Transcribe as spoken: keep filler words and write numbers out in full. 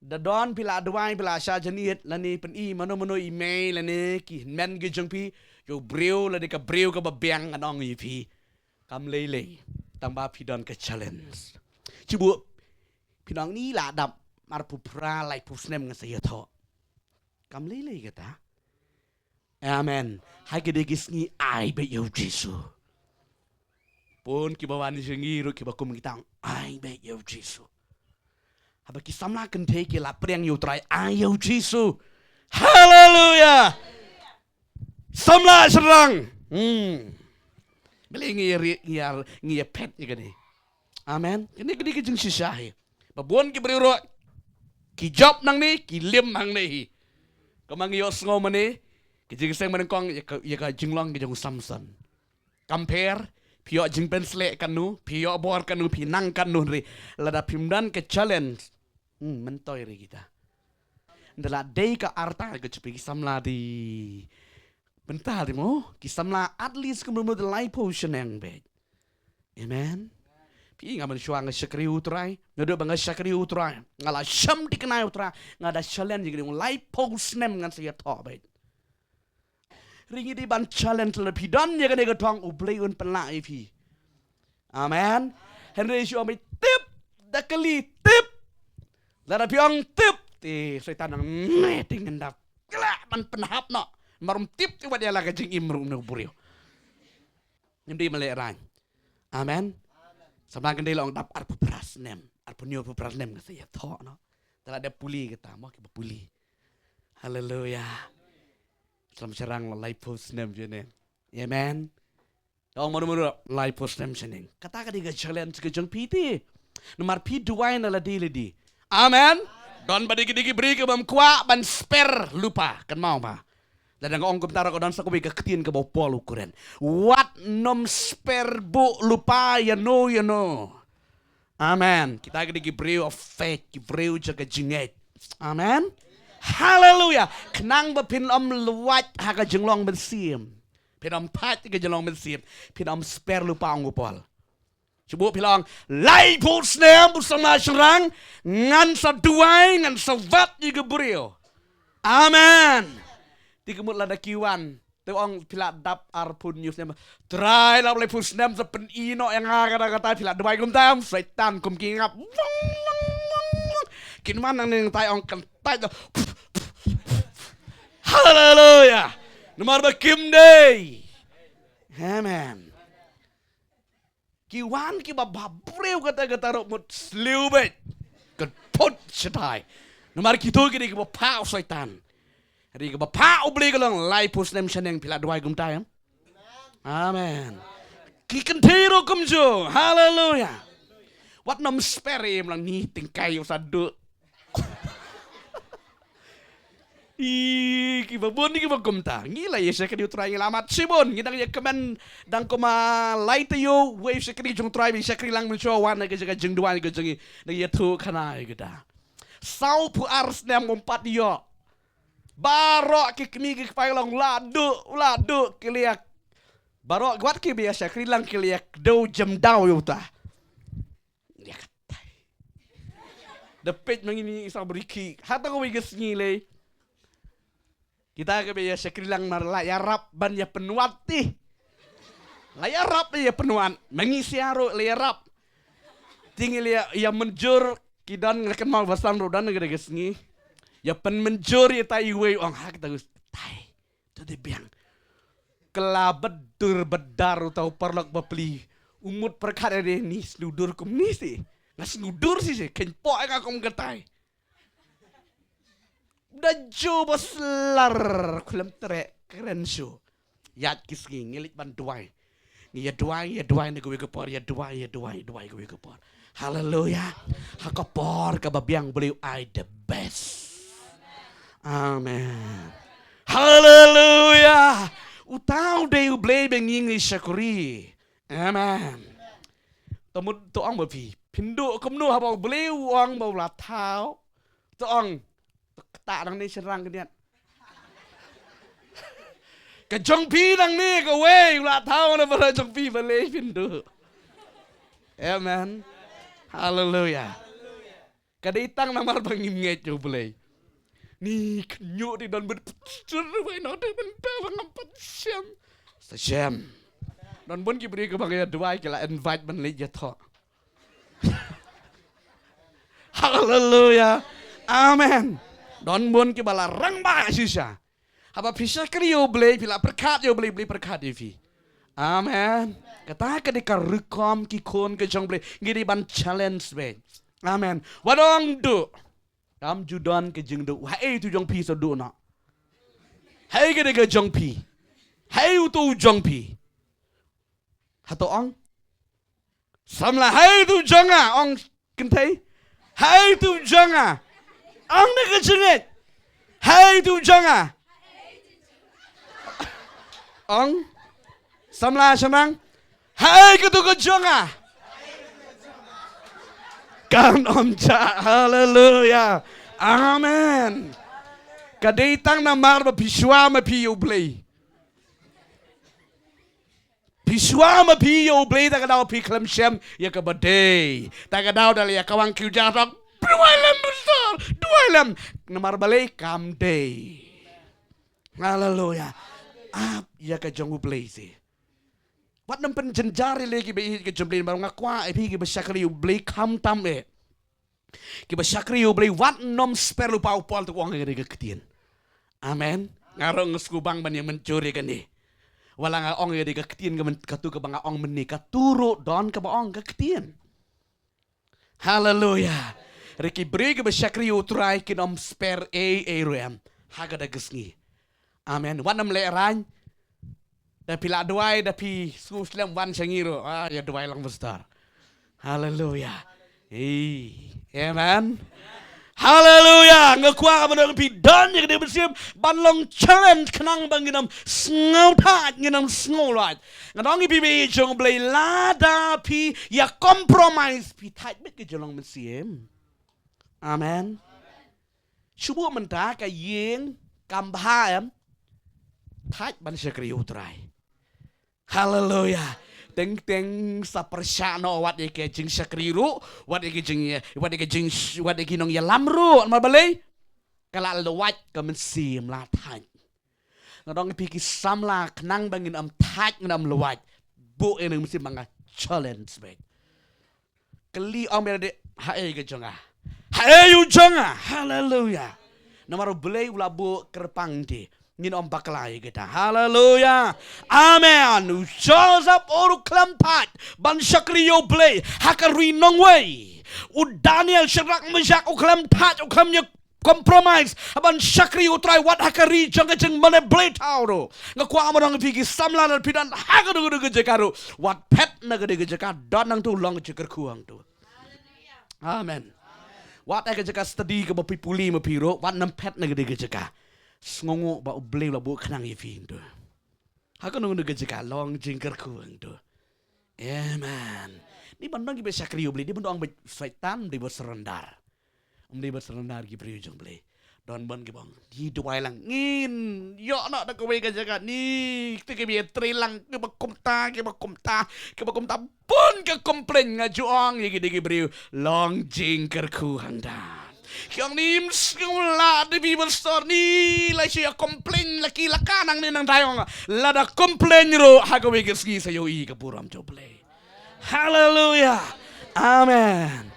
Da don phi la duwai, phi la shah jingit, lane pyni mano mano i mei, lane ki hynmen ki jong phi, ïa u briew, lane ka briew kaba biang, ngan ong ïa phi. Kam lei lei. Tang ba phi don ka challenge. Shu buh, phin ong ni la dap arphew phra, laiphew snem ngan sa ïathoh. Kam lei lei kata. Amen. Ha kine ki sngi ai beit ïa u Jisu. Bun kiba wan sha ngi ruh kiba kum kita, ai beit ïa u Jisu. Haba ki samla kynthei ki la pdiang ïa u Trai, ai ïa u Jisu. Haleluya. Samla shynrang. Hmm. Balei ngi ïa ri, ngi ïa, ngi ïa phet ïa kane. Amen. Kane, kane ka jingshisha hi. Ba bun ki briew ruh ki jop nangne, ki lim hangne hi. Kumba ngi ïohsngew mane, ka jingseng mane kong ïa ka, ïa ka jinglong ka jong u Samson. Kam pher, phi ïoh jingpynsleh katno, phi ïoh bor katno, phi nang katno, hynrei lada phim don ka challenge. Hmm, myntoi re kita. Nda la dei ka arta ka jong phi, ki samla dei. Mynta dei mo, ki samla at least kumno mo dei laiphew shaneng beit. Amen. Phi nga mynshuwa nga shakri u Trai, naduh ba nga shakri u Trai, nga la shim thikna ïa u Trai, nga da challenge ïa kane, laiphew snem ngan sa ïathoh beit. Ri ngi dei ban challenge, lada phi don ïa kane ka thong, U Blei un pynlah ïa phi. Amen. Hynrei shu ong beit tip, da kylli tip. Lada phi ong tip, te Soitan nang ne te ngan da khleh ban pynhap noh. Mar um tip te wat ïa la ka jingim ruh na u briew. Ngim dei ban lehraiñ. Amen. Samla kynthei la ong dap arphew phra snem, arphew hynñiew, arphew phra snem ngan sa ïathoh noh. Te la dep pule kata mo, kiba pule. Haleluya. Samla shynrang la laiphew snem jong ne. Amen. Te ong mano mano laiphew snem shaneng. Kata ka dei ka challenge ka jong phi te. Namar phi duwai na lade lade. Amen. Don ba dei ki, dei ki briew ki bym kwah ban spare lypa. Kynmaw ba. Lada nga ong kumta ruh ka don sa kawei ka ktien kaba u Paul u kren. Wat nym spare buh lypa ïano ïano. Amen. Kita ki dei ki briew of faith, ki briew jong ka jingngeit. Amen. Haleluya. Khnang ba phin ym lwait ha ka jinglong mynsiem. Phin ym pait ha ka jinglong mynsiem. Phin ym spare lypa, ong u Paul. Shu buh phi la ong, laiphew snem, u samla shynrang, ngan sa duwai, ngan sa wad ïa ki briew. Amen. Te ka mut lada ki wan, te ong phi la dap arphew hynñiew snem. Trai, la laiphew snem sa pyni noh ïa nga kata kata, phi la duwai kumta, Soitan kum ki ngap. Wang, wang, wang, wang. Kin man nangne nangtai ong kyntait noh. Haleluya. Namar ba kim dei. Amen. Ki wan kiba bhabriew kata kata ruh mut sliew beit. Ka thut shatai. Namar kito ki dei kiba phah u Soitan. Hynrei kiba phah U Blei ka long laiphew snem shaneng, phi la duwai kumta em? Amen. Ki kynthei ruh kumjuh. Haleluya. Wat nym spare em lang ni tyngkai u sa duh. Ih, kiba bun kiba kumta. Ngi la ïa shakri u Trai ngi la mad shibun. Ngi dang ïa kmen dang kumba lai taïew wei shakri jong u Trai, ba shakri lang mynshuwa wan na ka jaka jingduwai ka jong ngi. Dang ïathuh khana ïa kita. Sawphew ar snem um pat ïoh. Baroh ki kmie ki kpa ki long la duh, la duh ki la ïa. Baroh wat kiba ïa shakri lang ki la ïa kdew jemdaw ïa uta. Ïa katai. Da peit ma ngi ni i sa bri ki. Hata kawei ka sngi lei. Kita kiba ïa shakri lang namar la ïarap ban ïa pynwad te. La ïarap ïa pynwad. Ma ngi sha ruh la ïarap. Te ngi la ïa, ïa mynjur ki don, nga kynmaw ba san ruh don ka dei ka sngi. Ïa pynmynjur ïa tai iwei, ong ha kata ka tai. To dei biang. Ka la bad dur bad dar uta u paralok bapli. U mut pyrkhat ïa dei ni sngewdur kum ni si. Nga sngewdur si si, kynpoh ïa nga kum katai. Da ju ba slar khlem treh kren shuh. Ïaid ki sngi ngi leit ban duwai. Ngi ïa duwai, ïa duwai na kawei ka por, ïa duwai, ïa duwai, duwai kawei ka por. Haleluya. Ha ka por kaba biang Blei u ai the best. Amen. Haleluya. Uta u dei U Blei ba ngi ngi shakri. Amen. To mut to ong ba phi. Phin duh kumno haba U Blei u ong ba u la thaw. To ong. To ktah nangne shynrang khyndiat. Ka jong phi nangne kawei u la thaw na baroh jong phi balei phin duh. Amen. Haleluya. Ka dei tang namar ba ngim ngeit ïa U Blei. Ni kynjoh di don bun pyntur wai no di bun da ba ngam pat shem. Sa shem. Don bun ki briew kiba nga ïa duwai ki la invite ban leit ïathoh. Haleluya. Amen. Don bun kiba la rangbah shisha. Haba phi shakri ïa U Blei, phi la pyrkhat ïa U Blei, U Blei pyrkhat ïa phi. Amen. Kata ka dei ka rukom ki khun ka jong U Blei. Ngi dei ban challenge beit. Amen. Wat ong duh. Kam ju don ka jingduh. Haei utu jong phi sa duh noh? Haei ka dei ka jong phi? Haei utu jong phi? Hato ong? Samla, haei utu jong nga? Ong kynthei. Haei utu jong nga? Ong na ka jingngeit. Haei utu jong nga? Ong. Samla shanang. Haei katu ka jong nga? Kan ym jah. Haleluya. Amen. Ka dei tang namar ba phi shuwa ma phi ïa U Blei. Phi shuwa ma phi ïa U Blei, ta ka daw phi khlem shem ïa kaba dei. Ta ka daw da la ïa kawang kiew ja thok. Duwai lem pastor, duwai lem. Namar balei? Kam dei. Haleluya. Ap ïa ka jong U Blei seh. Wat nym pynjynjar ïa lade kiba ïeit ka jong U Blei, namar nga kwah ïa phi kiba shakri U Blei khamtam eh. Kiba shakri U Blei wat nym sper lypa. U Paul u ong ïa ka ktien. Amen. Nga ruh nga sngewbang ban ïa mynjur ïa kane. Wat la nga ong ïa ka ktien ka myn-, katu kaba nga ong mynne, katu ruh don kaba ong ka ktien. Haleluya. Hynrei ki briew kiba shakri U Trai kin ym sper ei ei ruh em ha kata ka sngi. Amen. Wat nym lehraiñ. Da phi la duwai, da phi sngewslem wan sha ngi ruh. Ah, ïa duwai lang pastor. Haleluya. Ei, amen. Haleluya. Nga kwah ba ngi phi don ïa ka mynsiem ban long challenge khnang ba ngin ym sngewthait, ngin ym sngewlait. Nga ong ïa phi ba ïa jong U Blei lada phi ïa compromise phi thait beit ka jinglong mynsiem. Amen. Shu buh mynta ka ïing kam bha em. Thait ban shakri U Trai. Haleluya. Teng teng sa pyrshah noh wat ïa ka jingshakri ruh, wat ïa ka jing, wat ïa ka jing, wat ïa ki nongïalam ruh. Namar balei? Ka la lwait ka mynsiem, la thait. Nga ong ïa phi ki samla, khnang ba ngin ym thait, ngin ym lwait, buh ïa ka mynsiem ba nga challenge beit. Kylli, ong beit, haei ka jong nga? Haei u jong nga? Haleluya. Namar U Blei u la buh kyrpang te ngin ym bakla ïa kata. Haleluya. Amen. U Joseph u ruh u khlem thait ban shakri ïa U Blei ha ka ri nongwei. U Daniel, Shadrach, Meshach, u khlem thait, u khlem ïa compromise ban shakri U Trai wat ha ka ri jong ka jingmanipulate ruh. Nga kwah ban ong ïa phi ki samla, lada phi don ha kano kano ka jaka ruh, wat phet na kano kano ka jaka, don hangto, long jingkyrkhu hangto. Amen. Wat ha ka jaka study kaba phi pule ma phi ruh, wat nym phet na kano kano ka jaka. Sngewnguh ba U Blei u la buh khnang ïa phi hangto. Ha kano kano ka jaka, long jingkyrkhu hangto. Amen. Ngi ban don kiba shakri U Blei, ngi ban ong ba Soitan, ngi ban surrender. Ym dei ban surrender ki briew jong U Blei. Don bun kiba ong, ngi duwai lang, ngin ïoh noh da kawei ka jaka, ngi te kiba ïatrei lang, kiba kumta, kiba kumta, kiba kumta, bun ka complain. Nga ju ong ïa kine ki briew, long jingkyrkhu hangta. Ki ong, ngim sngewlah de phi pastor, ngi la shu ïa complain la ki la ka nangne nangtai. Ong, lada complain ruh ha kawei ka sngi sa ïohi ka burom jong U Blei. Haleluya. Amen.